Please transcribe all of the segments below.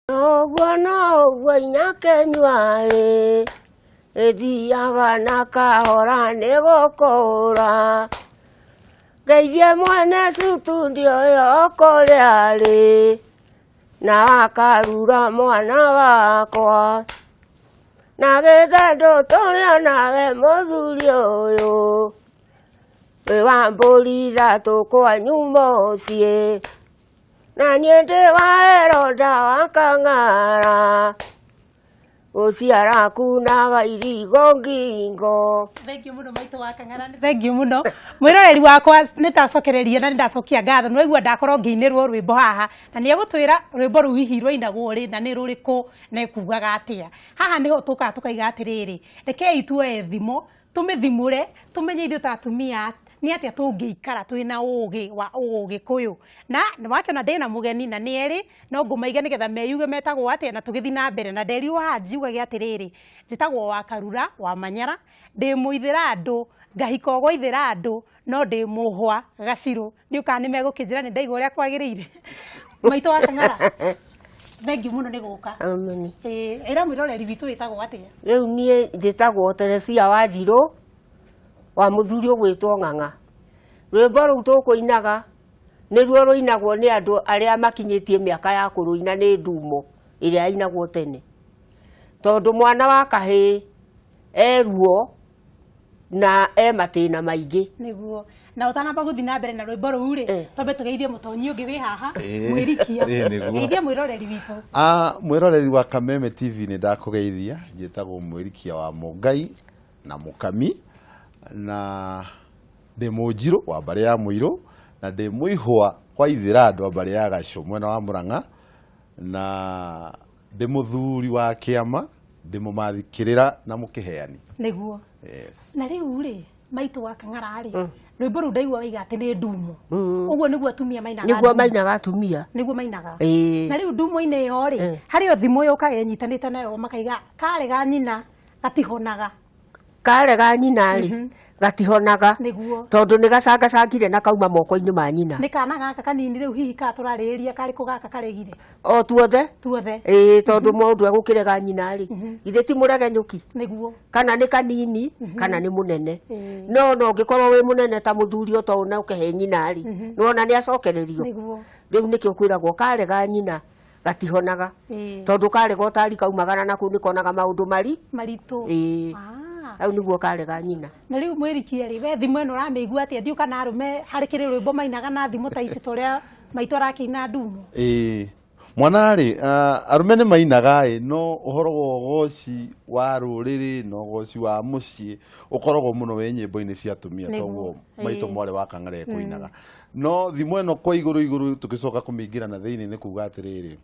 Noguo noguo inyakenyua ĩ ĩthiaga na kahora nĩ gũkũra. Ngeithie mwene studio ĩyo kũrĩa arĩ na akarura mwana wakwa. Na githĩ ndũtũrĩa nawe mũthuri ũyũ wĩ wa mbũri ithatũ kwanyu mũciĩ. Na niĩ ndĩ wa Eronda wa Kang'ara gũciara kunaga irigo ngingo. Thengiũ mũno maitũ wa Kang'ara, nĩ thengiũ mũno mwĩroreri wakwa. Nĩ ndacokereria na nĩ ndacokia ngatho. Nĩ waigua ndakorwo ngĩinĩrwo rwĩmbo haha, na nĩ egũtwĩra rwĩmbo rũu hihi rwainagwo rĩ na nĩ rũrĩkũ na ekugaga atĩa. Haha nĩho tũkaga tũkaiga atĩrĩrĩ, rekei tuoe thimo, tũmĩthimũre, tũmenye ithuĩ ta atumia nĩ atĩa tũngĩikara twĩna ũgĩ wa Ũgĩkũyũ. Na nĩ wakĩona ndĩna mũgeni na nĩ erĩ, no ngũmaiga nĩgetha meyuge metagwo atĩa na tũgĩthiĩ na mbere. Na nderirwo haha njiugage atĩrĩrĩ, njĩtagwo Wakarura wa Manyara, ndĩ mũithĩrandũ, ngahika o gwa ithĩrandũ, no ndĩ mũhwa gacirũ. Ndiũĩ kana nĩ megũkĩnjĩra nĩ ndaiga ũrĩa kwagĩrĩire. Maitũ wa Kang'ara, thengiũ mũno nĩ gũka. Ameni. Ĩĩ, ĩra mwĩroreri witũ wĩtagwo atĩa. Rĩu niĩ njĩtagwo Teresia Wanjirũ wa mũthuri ũgwĩtwo Ng'ang'a. Rwĩmbo rũu tũkũinaga nĩruo rũinagwo nĩ andũ arĩa makinyĩtie mĩaka ya kũrũina, nĩ ndumo ĩrĩa yainagwo tene. Tondũ mwana wa kahĩĩ e ruo na e matĩna maingĩ. Nĩguo. Na ũtanamba gũthiĩ na mbere na rwĩmbo rũu rĩ, twambe tũgeithie mũtonyi ũngĩ wĩ haha, Mwĩrikia. Nĩguo. Geithia mwĩroreri witũ. Ah, mwĩroreri wa Kameme TV, nĩ ndakũgeithia. Njĩtagwo Mwĩrikia wa Mũngai na Mũkami, na ndĩ Mũnjirũ wa mbarĩ ya Mũirũ, na ndĩ mũihũa kwa Ithĩrandũ wa mbarĩ ya Gacũ mwena wa Mũrang'a, na ndĩ mũthuri wa kĩama, ndĩ mũmathi kĩrĩra na mũkĩheani. Nĩguo. Yes. Na rĩu rĩ, maitũ wa Kang'ara rĩ, rwĩmbo rũu ndaigua waiga atĩ nĩ ndumo. Ũguo nĩguo atumia mainaga? Nĩguo. Ndumo. Mainaga atumia. Nĩguo mainaga. Ĩĩ. Na rĩu ndumo-inĩ ĩyo rĩ, harĩ o thimo yũkaga ĩnyitanĩte nayo, makaiga karĩ ga nyina gatihonaga. Kare ga nyina rĩ, gatihonaga. Nĩguo. Tondũ nĩ gacangacangire na kauma moko-inĩ ma nyina. Nĩ kana gaka kanini rĩu hihi kaa tũrarĩrĩria karĩkũ gaka karegire? O tuothe. Tuothe. Ĩĩ, tondũ mũndũ egũkĩrega nyina rĩ, githĩ ti mũregenyũki? Nĩguo. Kana nĩ kanini kana nĩ mũnene. No ũngĩkorwo wĩ mũnene ta mũthuri o ta ũũ na ũkĩhe nyina rĩ, nĩwona nĩ acokererio. Rĩu nĩkĩo kwĩragwo kare ga nyina gatihonaga. Tondũ karega ũtari kaumagara na kũu nĩkonaga maũndũ mari maritũ. Ĩĩ. Ah. Hau nĩguo karega nyina. Na rĩu mwĩrikia rĩ, we thimo ĩno ũramĩigua atĩa? Ndiũ kana arũme harĩ kĩrĩ rwĩmbo mainaga na thimo ta ici ta ũrĩa maitũ arakĩina ndumo? Ĩĩ, mwana rĩ, arũme nĩ mainaga ĩ, no ũhoro wa ũgoci wa rũrĩrĩ na ũgoci wa mũciĩ ũkoragwo mũno wĩ nyĩmbo-inĩ cia atumia. Toguo maitũ mwarĩ wa Kang'ara ekũinaga. No thimo ĩno kwa igũrũ igũrũ, tũgĩcoka kũmĩingĩra na thĩinĩ, nĩ kuga atĩrĩrĩ,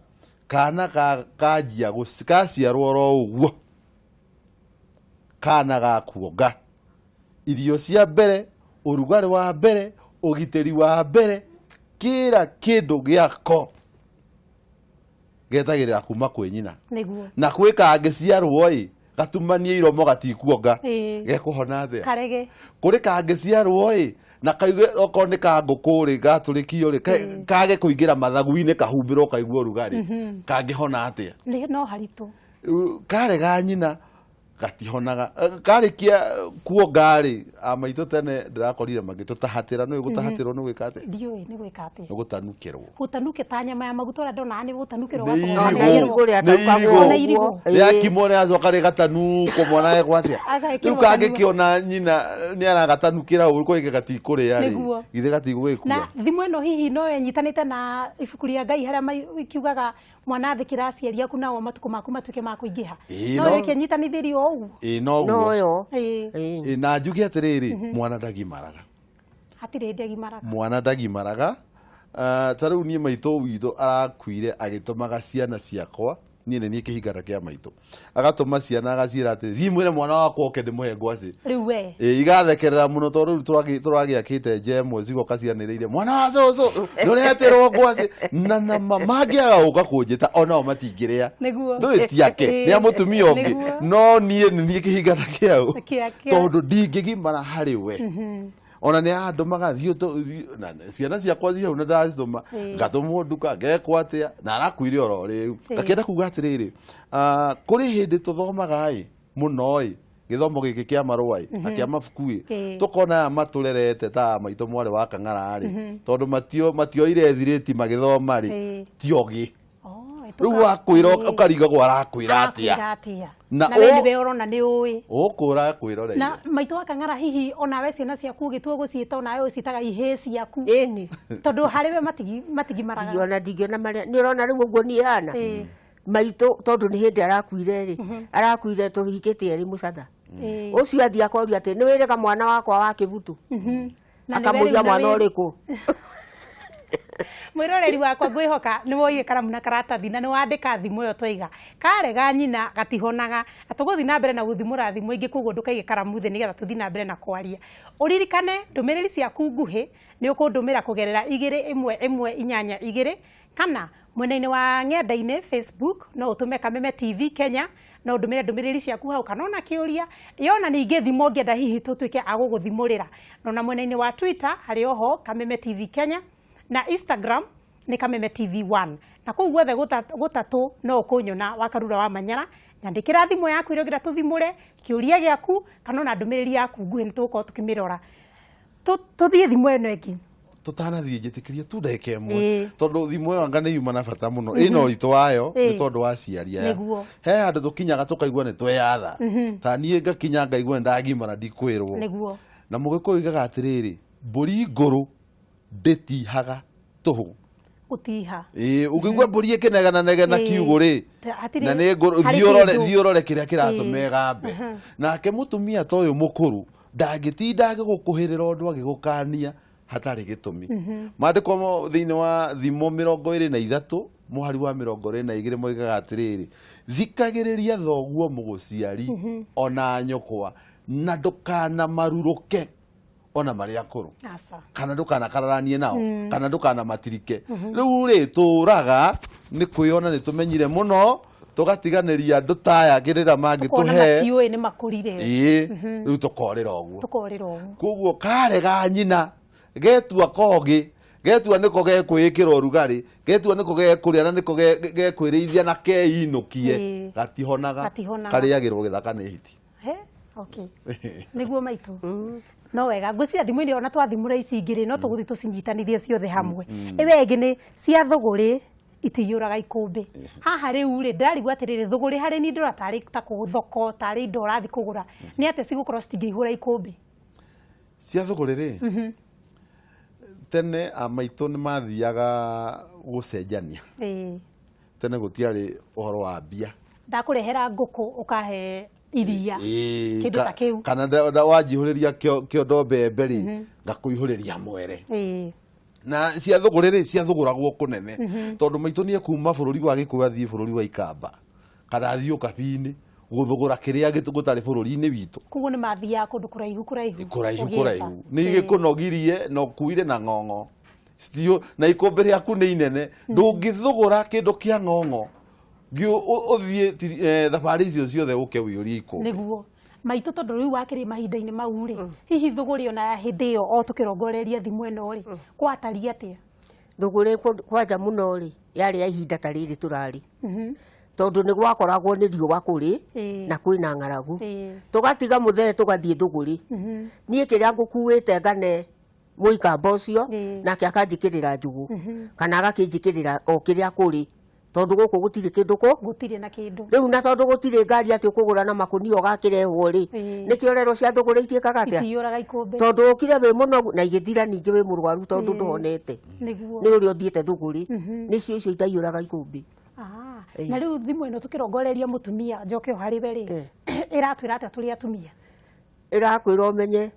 kana kanjia kaciarwo oro ũguo, kana gakuonga, irio cia mbere, ũrugarĩ wa mbere, ũgitĩri wa mbere, kĩra kĩndũ gĩako getagĩrĩra kuma kwĩ nyina. Na kwĩ kangĩciarwo ĩ gatumanie iromo gatikuonga, gekũhona atĩa? Karege. Kũrĩ kangĩciarwo ĩ na kaigue okorwo nĩ ka ngũkũ rĩ, gatũrĩkio rĩ, kage kũingĩra mathagu-inĩ, kahumbĩrwo kaigua ũrugarĩ, kangĩhona atĩa? Nĩ no haritũ. Karĩ ga nyina gatihonaga. Karĩkia kuonga rĩ, amaitũ tene ndĩrakorire magĩtũtahatĩra. Nĩ gũtahatĩrwo nĩ gwĩka atĩa? Ndiũĩ nĩ gwĩka atĩa. Nĩ gũtanukĩrwo. Gũtanuke ta nyama ya maguta ũrĩa ndonaga nĩ gũtanukĩrwo. Nĩ ũgacoka irigũ. ũkanegerwo. Irigũ rĩa Nĩ taukagwo irigũ. Ona irigũ. ũguo. Ĩĩ. Rĩakimwo rĩacoka rĩgatanukwo, mwana ekwo atĩa? Agekĩrwo Rĩu kanua. kangĩkĩona nyina nĩ aragatanukĩra ũru koige gatikũrĩa rĩ, githĩ gatigũgĩkua? Na thimũ ĩno hihi no ĩnyitanĩte na ibuku rĩa Ngai harĩa ikiugaga mwana athĩkĩra aciari aku nao matukũ maku matuĩke ma kũingĩha? Ĩĩ, No ĩkĩnyitanithĩrio o ũguo? Ĩĩ, noguo. Noyo. Ĩĩ, na njuge atĩrĩrĩ, mwana ndagimaraga. Hatirĩ hĩndĩ agimaraga. Mwana ndagimaraga. Ta rĩu niĩ maitũ witũ arakuire agĩtũmaga ciana ciakwa, niĩ nĩ niĩ kĩhingana kĩa maitũ, agatũma ciana agaciĩra atĩrĩ, "Thiĩ mwĩre mwana wakwa oke ndĩmũhe ngwacĩ." Rĩu we. Ĩĩ, igathekerera mũno tondũ rĩu tũragĩakĩte nja ĩmwe, cigoka cianĩrĩire, "Mwana wa cũcũ nĩ ũreterwo ngwacĩ." Na nama mangĩaga gũka kũnjĩta onao matingĩrĩa. Ndũĩ tiake nĩ a mũtumia ũngĩ. No niĩ nĩ niĩ kĩhingana kĩao. Tondũ ndingĩgimara harĩ we. Ona nĩ andũmaga thiĩ na ciana ciakwa thiĩ hau na ndacitũma, ngatũmwo nduka ngekwo atĩa, na arakuire oro rĩu. Ngakĩenda kuga atĩrĩrĩ, kũrĩ hĩndĩ tũthomaga ĩ mũno ĩ gĩthomo gĩkĩ kĩa marũa ĩ na kĩa mabuku ĩ, tũkona aya matũrerete ta maitũ mwarĩ wa Kang'ara rĩ, tondũ matioire thirĩti magĩthoma rĩ, ti ogĩ. Rĩu wakwĩra ũkarigagwo arakwĩra atĩa. Arakwĩra atĩa? Na Na we nĩwe ũrona nĩ ũĩ. Ũkũra kwĩroreire. Na maitũ wa Kang'ara, hihi onawe ciana ciaku ũgĩtua gũciĩta, onawe ũciĩtaga ihĩĩ ciaku? Ĩni. Tondũ harĩ we matigimaraga. Ndingĩona ndingĩona marĩa nĩ ũrona rĩu ũguo niĩ hana maitũ, tondũ nĩ hĩndĩ arakuire rĩ, arakuire tũhikĩte erĩ mũcatha. Ũcio athiĩ akoria atĩ nĩ wĩrĩga mwana wakwa wa kĩbutu. Na nĩwe Akamũria rĩu na mwana ũrĩkũ. Mwĩroreri wakwa, ngwĩhoka nĩ woire karamu na karatathi na nĩ wandĩka thimũ ĩyo twaiga karega nyina gatihonaga, na tũgũthiĩ na mbere na gũthimũra thimũ ingĩ, koguo ndũkaige karamu thĩ nĩgetha tũthiĩ na mbere na kwaria. Ũririkane ndũmĩrĩri ciaku nguhĩ nĩ ũkũndũmĩra kũgerera 21182 kana mwena-inĩ wa ng'enda-inĩ Facebook no ũtũme Kameme TV Kenya, no ũndũmĩre ndũmĩrĩri ciaku hau kana ona kĩũria yona ningĩ thimo ũngĩenda hihi tũtuĩke a gũgũthimũrĩra. Na mwena-inĩ wa Twitter harĩ oho Kameme TV Kenya, na Instagram nĩ Kameme TV 1, na kũu guothe gũtatũ no ũkũnyona wa Karura wa Manyara. Nyandĩkĩra thimũ yaku ĩrĩa ũngĩenda tũthimũre, kĩũria gĩaku kana ona ndũmĩrĩri yaku nguhĩ, nĩ tũgũkorwo tũkĩmĩrora. Tũthiĩ thimũ ĩno ĩngĩ. Tũtanathiĩ, njĩtĩkĩria tu ndagĩka ĩmwe, tondũ thimũ ĩyo anga nĩ yuma na bata mũno, ĩna ũritũ wayo nĩ tondũ wa aciari aya. He handũ tũkinyaga tũkaigua nĩ tweyatha, ta niĩ ngakinya ngaigua nĩ ndagimara, ndikwĩrwo. Na mũgĩkũyũ oigaga atĩrĩrĩ, mbũri ngũrũ ndĩtihaga tũhũ. Gũtiha. Ĩĩ, ũngĩigua mbũri ĩkĩnegena negena kiugũ rĩ, na nĩ ngũrũ, harĩ thiĩ ũrore, kĩndũ. Thiĩ ũrore kĩrĩa kĩratũma ĩgambe. Nake mũtumia ta ũyũ mũkũrũ ndangĩtinda agĩgũkũhĩrĩra ũndũ agĩgũkania hatarĩ gĩtũmi. Maandĩko thĩinĩ wa Thimo 23 mũhari wa 22 moigaga atĩrĩrĩ, thikagĩrĩria thoguo mũgũciari ona nyũkwa, na ndũkanamarurũke ona marĩ akũrũ. Aca. Kana ndũkanakararanie nao, kana ndũkanamatirike. Rĩu rĩ, tũraga nĩ kwĩona nĩ tũmenyire mũno, tũgatiganĩria andũ taya kĩrĩra Ũkona mangĩtũhe. Matiũĩ nĩ makũrire. Ĩĩ, rĩu tũkorĩra ũguo. Tũkorĩra ũguo. Koguo karega nyina getua kogĩ, getua nĩko gekwĩĩkĩra ũrugarĩ, getua nĩko gekũrĩa na nĩko gekwĩrĩithia na keinũkie, gatihonaga. Gatihonaga. Karĩagĩrwo gĩthaka nĩ hiti. He? Okay. Nĩguo maitũ, no wega ngwĩciria thimũ-inĩ ona twathimũra ici ingĩ rĩ, no tũgũthiĩ tũcinyitanithie ciothe hamwe. Ĩyo ĩngĩ nĩ cia thũgũrĩ itiyũraga ikũmbĩ. Haha rĩu rĩ, ndĩrarigwo atĩrĩrĩ, thũgũrĩ harĩ niĩ ndĩrona tarĩ ta kũ thoko, tarĩ indo ũrathiĩ kũgũra, nĩ atĩa cigũkorwo citingĩihũra ikũmbĩ? Cia thũgũrĩ rĩ, tene a maitũ nĩ mathiaga gũcenjania. Tene gũtiarĩ ũhoro wa mbia. Ndakũrehera ngũkũ ũkahe iria. Kĩndũ ta kĩu. Kana wanjihũrĩria kĩondo mbembe rĩ, ngakũihũrĩria mwere. Na cia thũgũrĩ rĩ, ciathũgũragwo kũnene, tondũ maitũ nĩ kuma bũrũri wa Gĩkũyũ athiĩ bũrũri wa Ikamba kana athiĩ Ũkabi-inĩ gũthũgũra kĩrĩa gũtarĩ bũrũri-inĩ witũ. Koguo nĩ mathiaga kũndũ kũraihu kũraihu. Kũraihu. Ũgĩetha. Kũraihu nĩ igĩkũnogirie na ũkuire na ng'ong'o. Citio na ikũmbĩ rĩaku nĩ inene, ndũngĩthũgũra kĩndũ kĩa ng'ong'o ũthiĩ thabarĩ icio ciothe ũke ũiyũrie ikũmbĩ. Nĩguo maitũ, tondũ rĩu wakĩrĩ mahinda-inĩ mau rĩ, hihi thũgũrĩ ona ya hĩndĩ ĩyo, o tũkĩrongoreria thimũ ĩno rĩ, gwatariĩ atĩa? Thũgũrĩ kwanja mũno rĩ, yarĩ ya ihinda ta rĩrĩ tũrarĩ, tondũ nĩ gwakoragwo nĩ riũa kũrĩ na kwĩna ng'aragu. Tũgatiga mũthee tũgathiĩ thũgũrĩ. Niĩ kĩrĩa ngũkuĩte ngane mũikamba ũcio, nake akanjĩkĩrĩra njũgũ kana agakĩnjĩkĩrĩra o kĩrĩa kũrĩ, tondũ gũkũ gũtirĩ kĩndũ kũ Gũtirĩ na kĩndũ. Rĩu na tondũ gũtirĩ ngari atĩ ũkũgũra na makũnia ũgakĩrehwo rĩ, nĩkĩo rero cia thũgũrĩ itiĩkaga atĩa? Itiyũraga ikũmbĩ. Tondũ ũkire wĩ mũnogu na igĩthira, ningĩ wĩ mũrwaru tondũ ndũhonete nĩ ũrĩa ũthiĩte thũgũrĩ, nĩcio icio itaiyũraga ikũmbĩ. Na rĩu thimũ ĩno tũkĩrongoreria mũtumia, njoke o harĩ we rĩ, ĩratwĩra atĩa tũrĩ atumia? Ĩrakwĩra ũmenye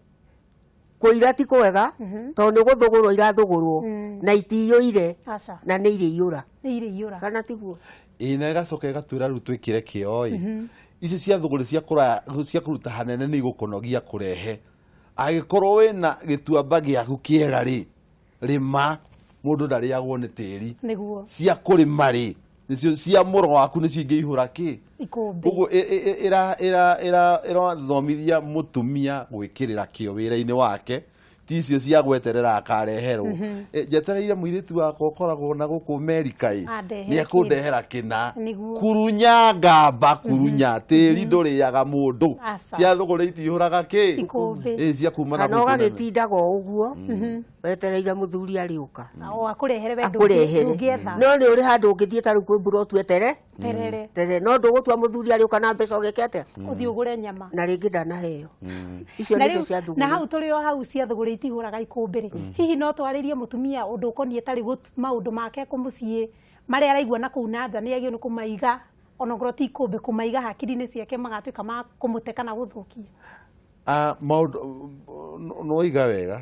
kũira ti kwega, tondũ nĩ gũthũgũrwo irathũgũrwo na itiyũire. Aca. Na nĩ irĩiyũra. Nĩ irĩiyũra. Kana tiguo? Ĩĩ, na ĩgacoka ĩgatwĩra rĩu twĩkĩre kĩo ĩ ici cia thũgũrĩ cia kũraya cia kũruta hanene nĩ igũkũnogia kũrehe. Angĩkorwo wĩna gĩtuamba gĩaku kĩega rĩ, rĩma, mũndũ ndarĩagwo nĩ tĩri. Cia kũrĩma rĩ, nĩcio cia mũro waku, nĩcio ingĩihũra kĩ? Ikũmbĩ. Koguo ĩrathomithia mũtumia gwĩkĩrĩra kĩo wĩra-inĩ wake. Ti icio cia gweterera akareherwo. Njetereire mũirĩtu wakwa ũkoragwo na gũkũ Amerika ĩ, Andehere nĩ ekũndehera kĩna. Nĩguo. Kurunya ngamba, kurunya tĩri ndũrĩaga mũndũ. Aca. Cia thũgũrĩ itihũraga kĩ. Ikũmbĩ. Ĩ, cia kuma na Kana gũkũ nene. ũgagĩtindaga o ũguo wetereire mũthuri arĩũka O akũrehere we akũrehere. ndũngĩetha. No nĩ ũrĩ handũ ũngĩthiĩ ta rĩu kwĩ mburotu etere Terere. tere, no ndũgũtua mũthuri arĩũka na mbeca ũgĩke atĩa, Ũthiĩ ũgũre nyama. na rĩngĩ ndanaheo. Icio Na nĩcio rĩu- cia na thũgũrĩ. hau tũrĩ o hau cia thũgũrĩ itihũraga ikũmbĩ rĩ, hihi no twarĩrie mũtumia ũndũ ũkoniĩ tarĩ maũndũ make kũ mũciĩ marĩa araigua na kũu na nja, nĩ agĩrĩirwo nĩ kũmaiga onokorwo ti ikũmbĩ, kũmaiga hakiri-inĩ ciake magatuĩka ma kũmũte kana gũthũkia? Maũndũ nĩwaiga wega,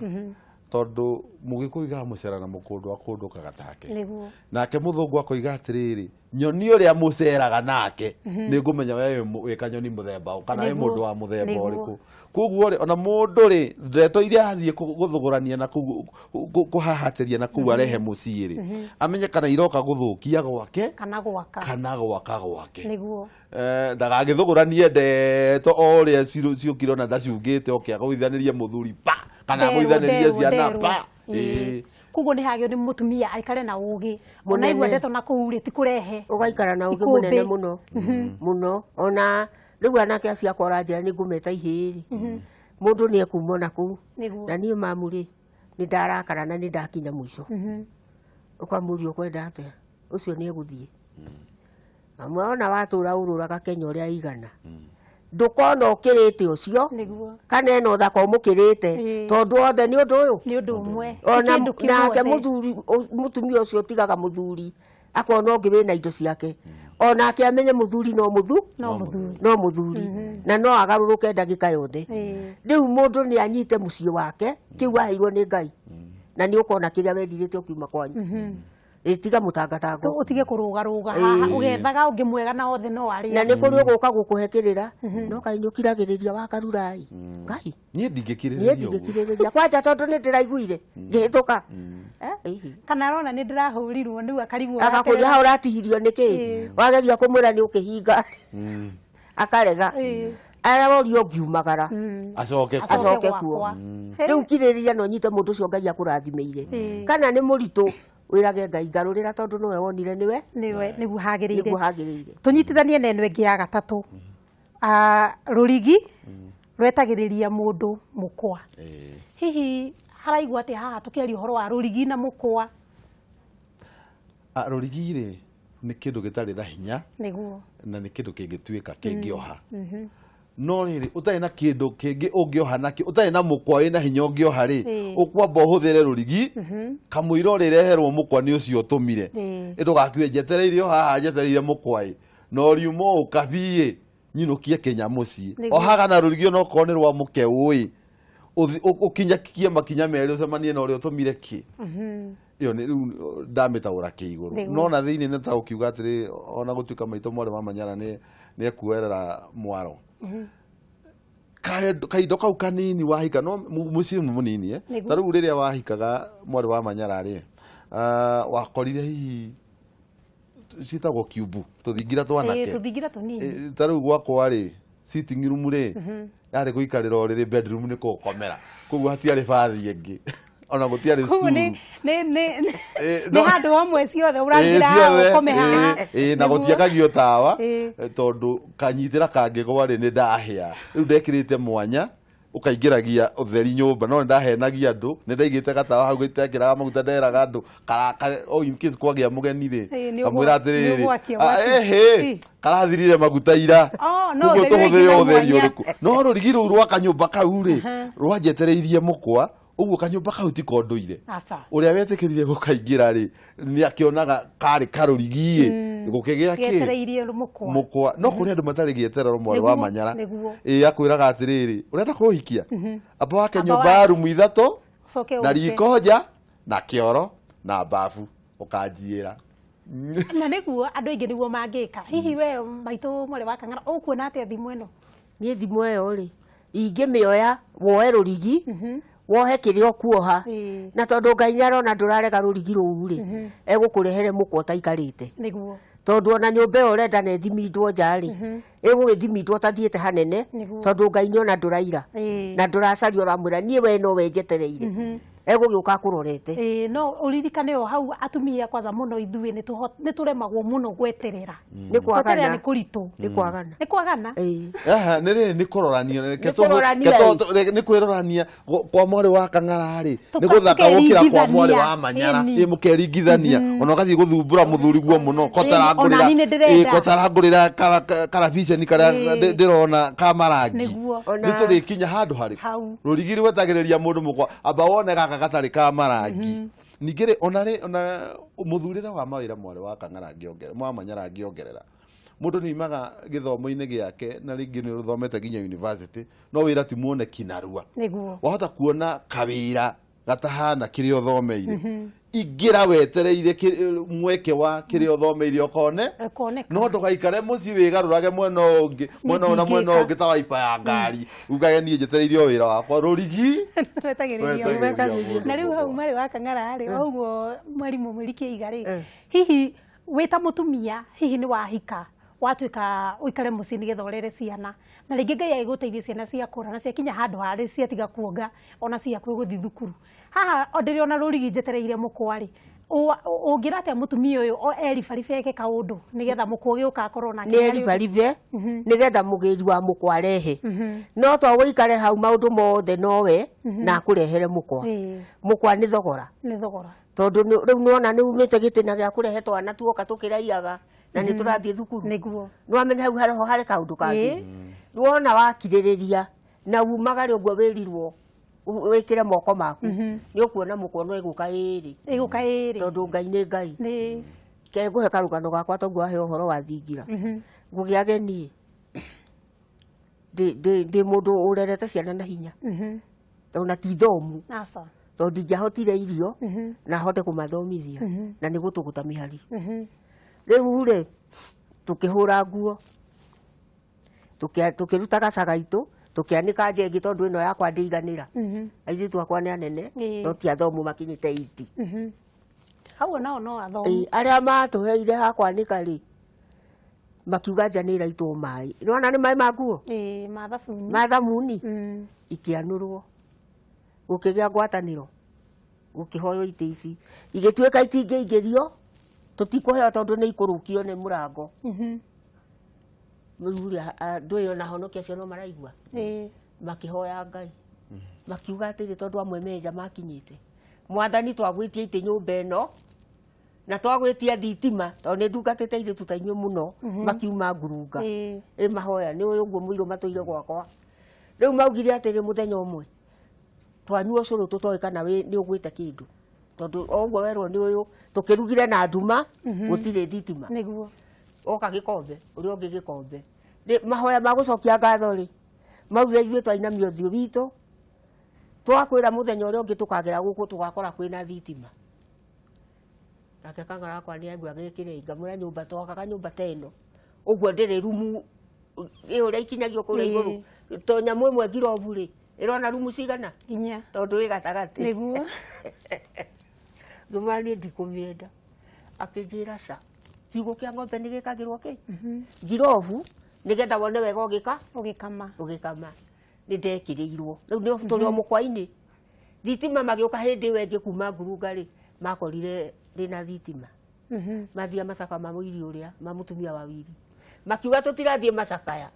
tondũ mũgĩkũyũ igaga mũcera na mũkũndũ akũndũkaga take. Nĩguo. Nake mũthũngũ akoiga atĩrĩrĩ, nyoni ũrĩa mũceraga nake nĩ ngũmenya we wĩ kanyoni mũthemba ũ, kana wĩ Nĩguo. mũndũ wa mũthemba Nĩguo. ũrĩkũ. Koguo rĩ, ona mũndũ rĩ, ndeto iria athiĩ gũthũgũrania na kũu, kũhahatĩria na kũu arehe mũciĩ rĩ, amenye kana iroka gũthũkia gwake kana gwaka, kana gwaka gwake. Nĩguo. Ndagagĩthũgũranie ndeto o ũrĩa ciũkire ona ndaciugĩte, oke agũithanĩrie mũthuri pa, kana Nderwo, agũithanĩrie nderwo, ciana nderwo. pa. Ĩĩ. Ĩĩ. Koguo nĩ hagĩrĩirwo nĩ mũtumia aikare na ũgĩ, ona Mũnene. aigua ndeto na kũu rĩ, ti kũrehe Ũgaikara na ũgĩ ikũmbĩ. mũnene mũno mũno. Ona rĩu anake acio akwa ũranjĩra nĩ ngũmeta ihĩĩ rĩ, mũndũ nĩ ekuma ona kũu. Nĩguo. Na niĩ mamu rĩ, nĩ ndarakara na nĩ ndakinya mũico, ũkamũria ũkwenda atĩa, ũcio nĩ egũthiĩ. Mamu ona watũra ũrũraga Kenya ũrĩa igana, ndũkona ũkĩrĩte ũcio Nĩguo. kana ena ũthaka ũmũkĩrĩte, Ĩĩ. tondũ othe nĩ ũndũ ũyũ, nĩ ũndũ ũmwe. Ti ona kĩndũ kĩmwe nake othe. mũthuri, mũtumia ũcio ũtigaga mũthuri akona ũngĩ wĩna indo ciake, onake amenye mũthuri no mũthu no mũthuri, no mũthuri, na no agarũrũke ndagĩka yothe. Ĩĩ. Rĩu mũndũ nĩ anyite mũciĩ wake kĩu aheirwo nĩ Ngai, na nĩ ũkona kĩrĩa wendirĩte ũkiuma kwanyu. Ĩtiga mũtangatango. Ũtige kũrũgarũga haha ũgethaga ũngĩ mwega na othe no Na arĩa nĩ kũrĩ ũgũka gũkũhe kĩrĩra, no kaĩ nĩ ũkiragĩrĩria wakarurai Ngai. Niĩ Niĩ ndingĩkirĩrĩria ũguo. ndingĩkirĩrĩria kwanja, tondũ nĩ ndĩraiguire ngĩhĩtũka. Ĩhi. Kana arona nĩ ndĩrahũrirwo rĩu akarigwo. Agakũria hau ũratihirio nĩ kĩ, Ĩĩ. wageria kũmwĩra nĩ ũkĩhinga, akarega. Ĩĩ. Arorio ngiumagara acoke kuo. acoke gwakwa. kuo. Rĩu kirĩrĩria na ũnyite mũndũ ũcio Ngai akũrathimĩire. Ĩĩ. Kana nĩ mũritũ, wĩrage Ngai ngarũrĩra, tondũ nowe wonire nĩwe nĩwe nĩguo hagĩrĩire. Nĩguo hagĩrĩire. Tũnyitithanie na ĩno ĩngĩ ya gatatũ. Rũrigi rwetagĩrĩria mũndũ mũkwa. Ĩĩ. Hihi haraigua atĩa haha tũkĩaria ũhoro wa rũrigi na mũkwa? Rũrigi rĩ, nĩ kĩndũ gĩtarĩ na hinya, Nĩguo. na nĩ kĩndũ kĩngĩtuĩka kĩngĩoha, no rĩrĩ ũtarĩ na kĩndũ kĩngĩ ũngĩoha nakĩo, ũtarĩ na mũkwa wĩna hinya ũngĩoha rĩ, Ĩĩ. ũkwamba ũhũthĩre rũrigi kamũira ũrĩreherwo mũkwa nĩ ũcio ũtũmire. Ĩĩ. Ndũgakue njetereire o haha njetereire mũkwa ĩ, na ũriuma ũkabiĩ nyinũkie kĩnya mũciĩ. Nĩguo. Ohaga na rũrigi onokorwo nĩ rwa mũkeũ ĩ, ũkinyakie makinya merĩ ũcemanie na ũrĩa ũtũmire kĩ ĩyo nĩ rĩu ndamĩtaũra kĩigũrũ. Nĩguo. No na thĩinĩ nĩ ta ũkiuga atĩrĩ, ona gũtuĩka maitũ mwarĩ wa Manyara nĩ ekuoerera mwaro kaindo kau kanini wahika, no mũciĩ nĩ mũnini, eh? Nĩguo. Ta rĩu rĩrĩa wahikaga mwarĩ wa Manyara rĩ, wakorire hihi ciĩtagwo kiumbu, tũthingira twanake. Ĩĩ, tũthingira tũnini. Ta rĩu gwakwa rĩ, sitting room rĩ, yarĩ gũikarĩra ũrĩrĩ, bedroom nĩ kũkomera, koguo hatiarĩ bathi ĩngĩ, ona gũtiarĩ Koguo nĩ stool. nĩ Ĩĩ, nĩ no- handũ hamwe ciothe ũraingĩra haha ciothe, ũkome haha. ĩĩ, na Nĩguo. gũtiakagio tawa, Ĩĩ. tondũ kanyitĩra kangĩgwa rĩ, nĩ ndahĩa. Rĩu ndekĩrĩte mwanya ũkaingĩragia ũtheri nyũmba, no nĩ ndahenagia andũ nĩ ndaigĩte gatawa hau gĩtekĩraga maguta, nderaga andũ oh, in case kwagĩa mũgeni rĩ, Ĩĩ, nĩ kamwĩra nĩ atĩrĩrĩ, ũgwakia "Ah, mwaki." ĩhĩ, Ĩ. karathirire maguta ira." Oh, no Koguo ũtheri tũhũthĩre ũraingĩra ũtheri mwanya. ũrĩkũ? No rũrigi rũu rwa kanyũmba kau rĩ, rwanjetereirie mũkwa ũguo, kanyũmba kau ti kondũire. Aca. Ũrĩa wetĩkĩrire gũkaingĩra rĩ, nĩ akĩonaga karĩ karũrigi ĩ, gũkĩgĩa kĩ Gĩetereirie mũkwa. Mũkwa. No kũrĩ andũ matarĩ gĩeterero, mwarĩ wa Nĩguo, Manyara. nĩguo. Ĩ, akwĩraga atĩrĩrĩ, ũrenda kũhikia, amba wake Amba nyũmba ya rumu ithatũ Ũcoke na ũke. riko nja na kĩoro na babu, ũkanjiĩra. Na nĩguo andũ aingĩ nĩguo mangĩka. Hihi we maitũ mwarĩ wa Kang'ara ũkuona atĩa thimũ ĩno? Niĩ thimũ ĩyo rĩ, ingĩmĩoya woe rũrigi, wohe kĩrĩa ũkuoha, Ĩĩ. na tondũ Ngai nĩ arona ndũrarega rũrigi rũu rĩ, egũkũrehere mũkwa ũtaikarĩte. Nĩguo. Tondũ ona nyũmba ĩyo ũrenda na ĩthimindwo nja rĩ, ĩgũgĩthimindwo ũtathiĩte hanene. Nĩguo. Tondũ Ngai nĩona ndũraira na ndũracaria, ũramwĩra niĩ we nowe njetereire, egũgĩũka akũrorete. Ĩĩ, no ũririkane o hau atumia kwanza mũno ithuĩ nĩ tũremagwo mũno gweterera. Nĩ Gweterera kwagana. nĩ kũritũ. Nĩ kwagana. Nĩ kwagana. Ĩĩ. Aha, nĩ rĩrĩ nĩ kũrorania, reke Nĩ kũrorania, nĩ kwĩrorania kwa mwarĩ wa Kang'ara rĩ nĩ gũthaka gũkĩra kwa mwarĩ wa Manyara. Ĩni. Ĩ mũkeringithania ona ũgathiĩ gũthumbũra mũthuri guo mũno Ona niĩ nĩ ndĩrenda. kotarangũrĩra karabiceni karĩa ndĩrona ka marangi. Nĩguo. Nĩ tũrĩkinya handũ harĩkũ? Hau. Rũrigi rwetagĩrĩria mũndũ mũkwa amba wone gaka gatarĩ ka marangi. Ningĩ rĩ, ona rĩ, ona mũthurĩre wa mawĩra, mwarĩ wa Kang'ara ngĩongerera, mwa Manyara ngĩongerera, mũndũ nĩ umaga gĩthomo-inĩ gĩake na rĩngĩ nĩ ũthomete nginya university, no wĩra ti muoneki narua. Wahota kuona kawĩra gatahana kĩrĩa ũthomeire, ingĩra wetereire mweke wa kĩrĩa ũthomeire ũkone. Ĩkoneka. No ndũgaikare mũciĩ wĩgarũrage mwena ũyũ ũngĩ, mwena ũyũ na mwena ũyũ ũngĩ ta waipa ya ngari, ugage niĩ njetereire o wĩra wakwa. Rũrigi twetagĩrĩria. Wetagĩrĩria mũndũ Na rĩu hau mũkwa. marĩ wa Kang'ara rĩ, o ũguo mwarimũ Mwĩriki aiga rĩ, hihi wĩ ta mũtumia, hihi nĩ wahika, watuĩka ũikare mũciĩ nĩgetha ũrere ciana, na rĩngĩ Ngai agĩgũteithia ciana ciakũra na ciakinya handũ harĩ ciatiga kuonga ona ciakuĩ gũthiĩ thukuru, haha o ndĩrĩ ona rũrigi njetereire mũkwa rĩ, ũngĩra atĩa mũtumia ũyũ o eribaribe eke kaũndũ nĩgetha mũkwa ũgĩũka akorwo nake Nĩ harĩ ũndũ? eribaribe nĩgetha mũgĩri wa mũkwa arehe, no to gũikare hau maũndũ mothe nowe na akũrehere mũkwa. Mũkwa nĩ thogora. Nĩ thogora. Tondũ rĩu nĩwona nĩ umĩte gĩtĩna gĩa kũrehe twana tuoka tũkĩraiaga na nĩ tũrathiĩ thukuru. Nĩwamenya hau harĩho harĩ kaũndũ kangĩ. Wona wakirĩrĩria na umagare ũguo wĩrirwo wĩkĩre moko maku, nĩ ũkuona mũkwa no ĩgũka ĩrĩ. Ĩgũka ĩrĩ. Tondũ Ngai nĩ Ngai. Nĩ Ke ngũhe karũgano gakwa toguo wahe ũhoro wa thingira. Ngũgĩa ageni ndĩ mũndũ ũrerete ciana na hinya, ona ti thomu. Aca. Tondũ ndingĩahotire irio na hote kũmathomithia na nĩ gũtũgũta mĩhari. Rĩu rĩ, tũkĩhũra nguo, tũkĩruta gaca gaitũ, tũkĩanĩka nja ĩngĩ tondũ ĩno yakwa ndĩiganĩra. Airĩtu akwa nĩ anene, no ti athomu makinyĩte iti. Hau onao no athomu. Arĩa matũheire ha kwanĩka rĩ, makiuga nja nĩ ĩraitwo maĩ. Nĩwona nĩ maĩ ma nguo? Ĩĩ, ma thabuni. Ma thamuni. Ikĩanũrwo, gũkĩgĩa ngwatanĩro, gũkĩhoywo itĩ ici igĩtuĩka itingĩingĩrio, tũtikũheo tondũ nĩ ikũrũkio nĩ mũrango. Rĩu rĩ, andũ ĩyo na honokia acio no maraigua. Makĩhoya Ngai, makiuga atĩrĩ, tondũ amwe menja makinyĩte, Mwathani, twagwĩtia itĩ nyũmba ĩno na twagwĩtia thitima, tondũ nĩ ndungatĩte airĩtu ta inyuĩ mũno makiuma ngurunga. Ĩ mahoya nĩ ũyũ ũguo mũirũ matũire gwakwa. Rĩu maugire atĩrĩ, mũthenya ũmwe twanyua ũcũrũ tũtoĩ kana nĩ ũgwĩte kĩndũ, tondũ o ũguo werwo nĩ ũyũ tũkĩrugire na nduma, gũtirĩ thitima. Oka gĩkombe ũrĩa ũngĩ gĩkombe. Mahoya ma gũcokia ngatho rĩ, maugire ithuĩ twainamia ũthiũ witũ, twakwĩra mũthenya ũrĩa ũngĩ tũkagera gũkũ tũgakora kwĩna thitima. Nake Kang'ara wakwa nĩ aigua gĩkĩrĩ, ngamwĩra nyũmba twakaga nyũmba ta ĩno ũguo ndĩrĩ rumu ĩ ũrĩa ikinyagio kũrĩa igũrũ, to nyamũ ĩmwe ngirobu rĩ, ĩrona rumu cigana? 4. Tondũ ĩ gatagatĩ. Ngĩmwĩra niĩ ndikũmĩenda, akĩnjĩra ca, kiugũ kĩa ng'ombe nĩ gĩkagĩrwo kĩ ngirobu nĩgetha wone wega ũgĩka Ũgĩkama. Ũgĩkama. Nĩ ndekĩrĩirwo rĩu nĩ tũrĩ o mũkwa-inĩ thitima magĩũka hĩndĩ ĩyo ĩngĩ kuma ngurunga rĩ, makorire ndĩna thitima. Mathia macaka ma mũiri ũrĩa ma mũtumia wa wiri, makiuga tũtirathiĩ macakaya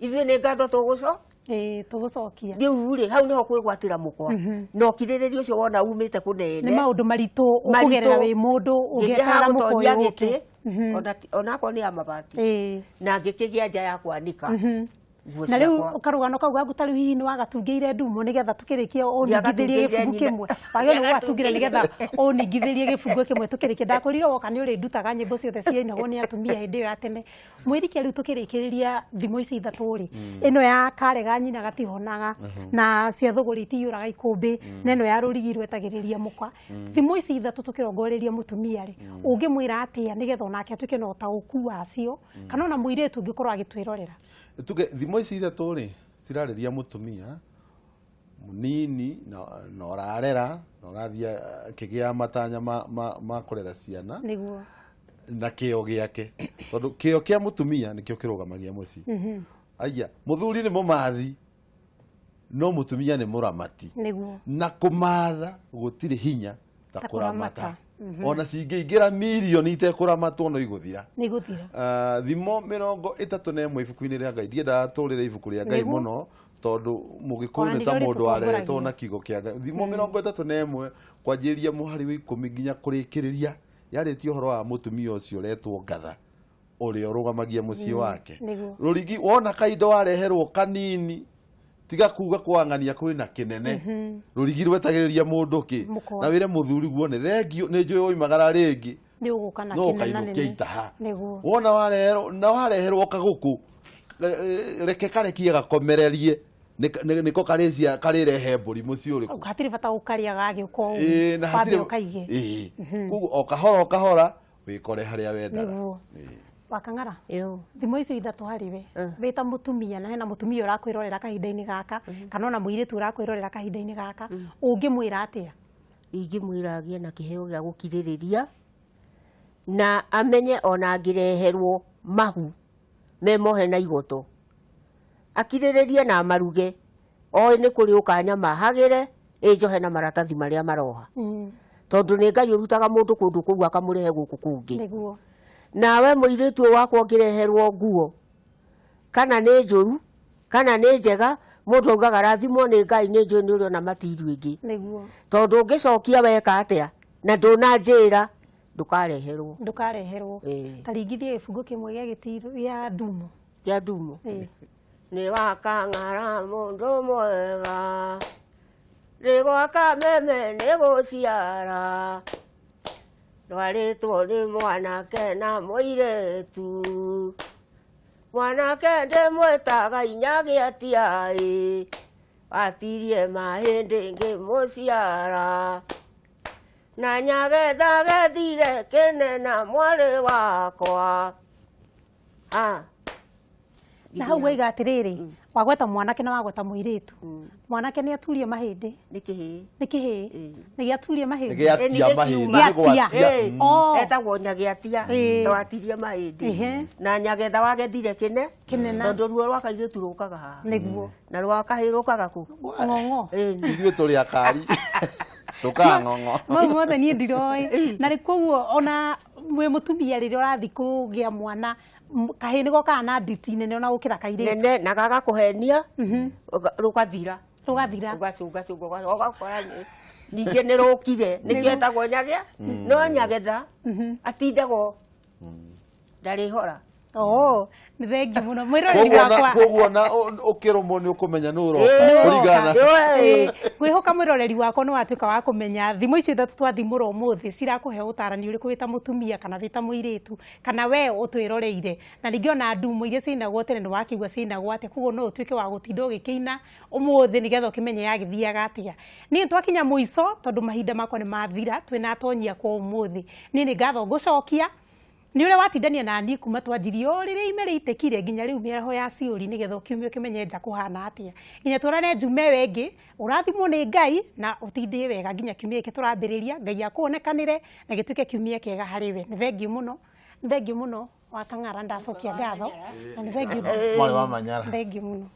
ithuĩ, nĩ ngatho tũgũco Ĩĩ, tũgũcokia. Rĩu rĩ, hau nĩho kwĩgwatĩra mũkwa na ũkirĩrĩria ũcio wona umĩte kũnene. Nĩ maũndũ maritũ ũkũgerera wĩ mũndũ ũgĩeterera mũkwa ngĩgĩtonyia ũyũ ũke. Gĩtĩ onakorwo nĩ ya mabati, na ngĩkĩgĩa nja ya kwanĩka nguo Na rĩu ciakwa. karũgano kau gaku ta rĩu hihi nĩ wagatungĩire ndumo nĩgetha tũkĩrĩkie ũningithĩrie Ndiagatungĩire gĩbungu nyina. kĩmwe, wagĩrĩirwo nĩ gũgatungĩra nĩgetha ũningithĩrie gĩbungu kĩmwe tũkĩrĩkie. Ndakwĩrire woka nĩ ũrĩndutaga nyĩmbo ciothe ciainagwo nĩ atumia hĩndĩ ĩyo ya tene. Mwĩrike, rĩu tũkĩrĩkĩrĩria thimo ici ithatũ rĩ, ĩno ya karega nyina gatihonaga, na cia thũgũrĩ itiyũraga ikũmbĩ, na ĩno ya rũrigi rwetagĩrĩria mũkwa, thimo ici ithatũ tũkĩrongoreria mũtumia rĩ, ũngĩmwĩra atĩa nĩgetha onake atuĩke na ũtaũku wacio, kana ona mũirĩtu ũngĩkorwo agĩtwĩrorera? Tuge thimo ici ithatũ rĩ, cirarĩria mũtumia mũnini na ũrarera na ũrathiĩ akĩgĩa matanya ma kũrera ciana. Na kĩo gĩake, tondũ kĩo kĩa mũtumia nĩkĩo kĩrũgamagia mũciĩ. Aya, mũthuri nĩ mũmathi, no mũtumia nĩ mũramati. Nĩguo. Na kũmatha gũtirĩ hinya ta Ta kũramata. kũramata. Ona cingĩingĩra mirioni itekũramatwo no igũthira. Nĩ igũthira. Thimo 31 ibuku-inĩ rĩa Ngai, ndiendaga tũrĩre ibuku rĩa Ngai Nĩguo. mũno, tondũ mũgĩkũyũ Ona nĩ ta nĩrĩo mũndũ wareretwo rĩtũtongoragia. Na kiugo kĩa Ngai. Thimo 31 kwanjĩrĩria mũhari wa 10 nginya kũrĩkĩrĩria, yarĩtie ũhoro wa mũtumia ũcio ũretwo ngatha, ũrĩa ũrũgamagia mũciĩ wake. Nĩguo. Rũrigi wona kaindo wareherwo kanini, tiga kuga kwang'ania kwĩna kĩnene. Rũrigi rwetagĩrĩria mũndũ kĩ Mũkwa. Na wĩre mũthuri guo nĩ thengio, nĩ njũĩ woimagara rĩngĩ Nĩ ũgũka na no kĩnena ũkainũkia nene. itaha. Nĩguo. Wona wareherwo na wareherwo kagũkũ, reke karekie gakomererie, nĩko karĩcia karĩrehe mbũri mũciĩ ũrĩkũ. Hatirĩ bata gũkarĩa gagĩũka ũguo. Ĩĩ, na Wambe hatirĩ ũkaige. Ĩĩ. Koguo o kahora o kahora wĩkore harĩa wendaga. Nĩguo. Ĩĩ. Wakang'ara, Ĩyo. thimo icio ithatũ harĩ we wĩ ta mũtumia, na hena mũtumia ũrakwĩrorera kahinda-inĩ gaka, kana ona mũirĩtu ũrakwĩrorera kahinda-inĩ gaka, ũngĩmwĩra atĩa? Ingĩmwĩra agĩe na kĩheo gĩa gũkirĩrĩria, na amenye ona angĩreherwo mahu me mohe na igoto, akirĩrĩrie na amaruge, oĩ nĩ kũrĩ ũka nyama hagĩre ĩnjohe na maratathi marĩa maroha, tondũ nĩ Ngai ũrutaga mũndũ kũndũ kũu akamũrehe gũkũ kũngĩ. Nĩguo. Nawe mũirĩtu ũyũ wakwa, ũngĩreherwo nguo, kana nĩ njũru kana nĩ njega, mũndũ augaga rathimwo nĩ Ngai, nĩ njũĩ nĩ ũrĩona matiru ĩngĩ. Nĩguo. Tondũ ũngĩcokia weka atĩa na ndũnanjĩra, ndũkareherwo. Ndũkareherwo. Ĩĩ. Ta ringithie gĩbungo kĩmwe gĩa gĩtiru gĩa ndumo. Kĩa ndumo? Ĩĩ. Nĩ wakang'ara mũndũ mwega, nĩ gwaka meme nĩ gũciara, ndwarĩtwo nĩ mwanake na mũirĩtu, mwanake ndĩmwĩtaga inyagĩatia-ĩ, watirie mahĩndĩ ngĩmũciara, na nyagetha gethire kĩnena mwarĩ wakwa. Ah. Na hau waiga atĩrĩrĩ, wagweta mwanake na wagweta mũirĩtu, mwanake nĩ aturie mahĩndĩ. Nĩ kĩhĩĩ. Nĩ kĩhĩĩ? Ĩĩ. Nĩ gĩaturie mahĩndĩ. Gĩatia Ĩ, nĩ mahĩndĩ. gĩkiuma. Nĩ gwatia. Ĩĩ. Oh. Etagwo nyagĩatia. Ĩĩ. Twatirie mahĩndĩ. Ehe. Na nyagetha wagethire kĩne Kĩnena. tondũ ruo rwa kairĩtu rũkaga haha Nĩguo. Na rwa kahĩĩ rũkaga kũ? Ng'ong'o. Ĩĩ. Ithuĩ tũrĩ akari tũkang'ong'o. Mau mothe niĩ ndiroĩ, na rĩ koguo ona mwĩ mũtumia rĩrĩa ũrathiĩ kũgĩa mwana, kahĩĩ nĩ gokaga na nditi nene ona gũkĩra kairĩtu. Nene na gagakũhenia, rũgathira. Rũgathira. Ũgacũngacũnga ũgakora ningĩ nĩ rũkire, nĩkĩo etagwo nyagĩa, no nyagetha atindagwo ndarĩhora. Oh, nĩ thengi mũno mwĩroreri Koguo wakwa. Koguo na ũkĩrũmwo nĩ ũkũmenya nĩ ũroka Ĩĩ. kũringana na Ĩĩ. Ngwĩhoka mwĩroreri wakwa nĩ watuĩka wa kũmenya thimo icio ithatũ twathimũra ũmũthĩ cirakũhe ũtarani ũrĩkũ wĩ ta mũtumia kana wĩ ta mũirĩtu kana we ũtwĩroreire, na ningĩ ona ndumo iria ciainagwo tene nĩ wakĩigua ciainagwo atĩa. Koguo no ũtuĩke wa gũtinda ũgĩkĩina ũmũthĩ nĩgetha ũkĩmenye yagĩthiaga atĩa. Niĩ twakinya mũico, tondũ mahinda makwa nĩ mathira, twĩna atonyi akwa ũmũthĩ. Niĩ nĩ ngatho ngũcokia nĩ ũrĩa watindania na niĩ kuma twanjirie o rĩrĩa ime rĩitĩkire nginya rĩu mĩaraho ya ciũri, nĩgetha ũkiumia ũkĩmenye nja kũhana atĩa. Nginya tũrane njume ĩyo ĩngĩ, ũrathimwo nĩ Ngai na ũtindĩe wega nginya kiumia gĩkĩ tũrambĩrĩria. Ngai akuonekanĩre na gĩtuĩke kiumia kĩega harĩ we. Nĩ thengiũ mũno, nĩ thengiũ mũno Wakang'ara, ndacokia ngatho na nĩ thengiũ. Mwarĩ wa Manyara. Thengiũ mũno.